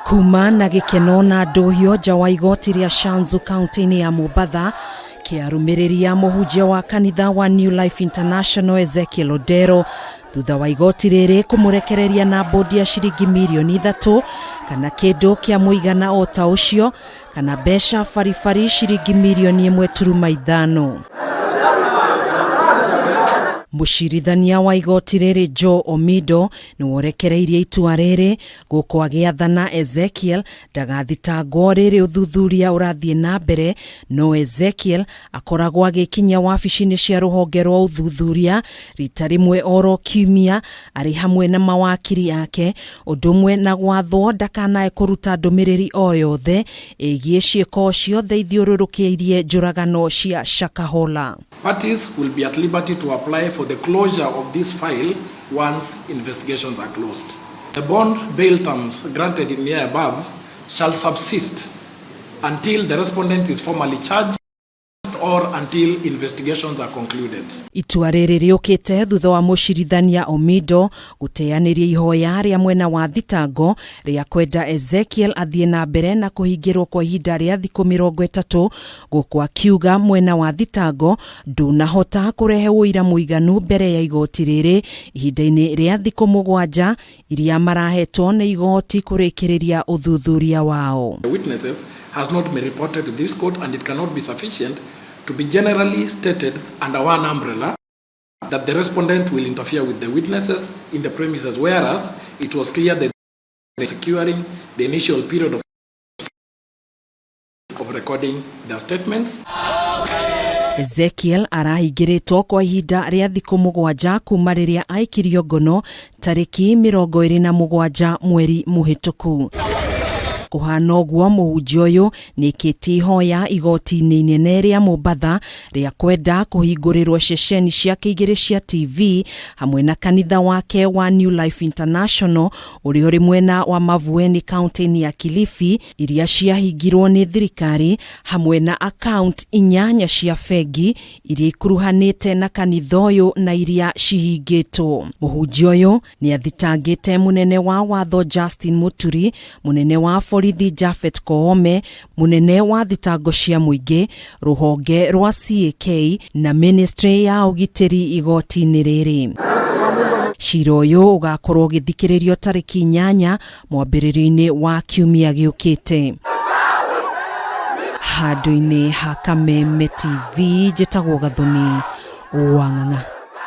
Kuma na gĩkeno na ndũhio nja wa igoti rĩa Shanzu kaunti-inĩ ya Mombatha kĩarũmĩrĩri ya mũhunjia wa kanitha wa New Life International Ezekiel Odero thutha wa igoti rĩrĩ kũmũrekereria na bodi ya ciringi mirioni 3 kana kĩndũ kĩa mũigana o ta ũcio kana mbeca baribari ciringi mirioni 1.5. Mũcirithania wa igoti rĩrĩ Joe Omido nĩworekereirie itua rĩrĩ gũkũ agĩathana Ezekiel ndagathitangwo rĩrĩ ũthuthuria ũrathiĩ na mbere, no Ezekiel akoragwo agĩkinyia wabici-inĩ cia rũhonge rwa ũthuthuria rita rĩmwe oro kiumia arĩ hamwe na mawakiri ake, ũndũ ũmwe na gwathwo ndakanae kũruta ndũmĩrĩri o yothe ĩgiĩ ciĩko ciothe ithiũrũrũkĩirie njũragano cia Shakahola. Parties will be at liberty to apply for the closure of this file once investigations are closed. The bond bail terms granted in the above shall subsist until the respondent is formally charged or until investigations are concluded. Itua rĩrĩ rĩũkĩte thutha wa mũcirithania Omido gũteanĩria ihoya rĩa mwena wa thitango rĩa kwenda Ezekiel athiĩ na mbere na kũhingĩrwo kwa ihinda rĩa thikũ 30, gũkũ akiuga mwena wa thitango ndũnahota kũrehe ũira mũiganu mbere ya igoti rĩrĩ ihinda-inĩ rĩa thikũ 7 iria marahetwo nĩ igoti kũrĩkĩrĩria ũthuthuria wao. The witnesses has not been reported to this court, and it cannot be sufficient to be generally stated under one umbrella that the respondent will interfere with the witnesses in the premises, whereas it was clear that securing the initial period of recording their statements. Ezekiel arahingĩrĩtwo kwa ihinda rĩa thikũ 7 kuma rĩrĩa aikirio ngono tarĩki 27 mweri mũhĩtũku. Kũhana ũguo, mũhunjia ũyũ nĩkĩtie ihoya igoti-inĩ inene rĩa Mombatha rĩa kwenda kũhingũrĩrwo ceceni ciake 2 cia TV hamwe na kanitha wake wa New Life International ũrĩa ũrĩ mwena wa Mavueni kaunti-inĩ ya Kilifi, iria ciahingirwo nĩ thirikari, hamwe na account 8 cia bengi iria ikuruhanĩte na kanitha ũyũ na iria cihingĩtwo. Mũhunjia ũyũ nĩ athitangĩte mũnene wa watho Justin Muturi, mũnene wa borithi Japhet Koome, mũnene wa thitango cia mũingĩ, rũhonge rwa CAK na ministry ya ũgitĩri igoti-inĩ rĩrĩ. Cira ũyũ ũgakorwo ũgĩthikĩrĩrio tarĩki 8 mwambĩrĩrio-inĩ wa kiumia gĩũkĩte. Handũ-inĩ ha Kameme TV, njĩtagwo Gathoni wa Ng'ang'a.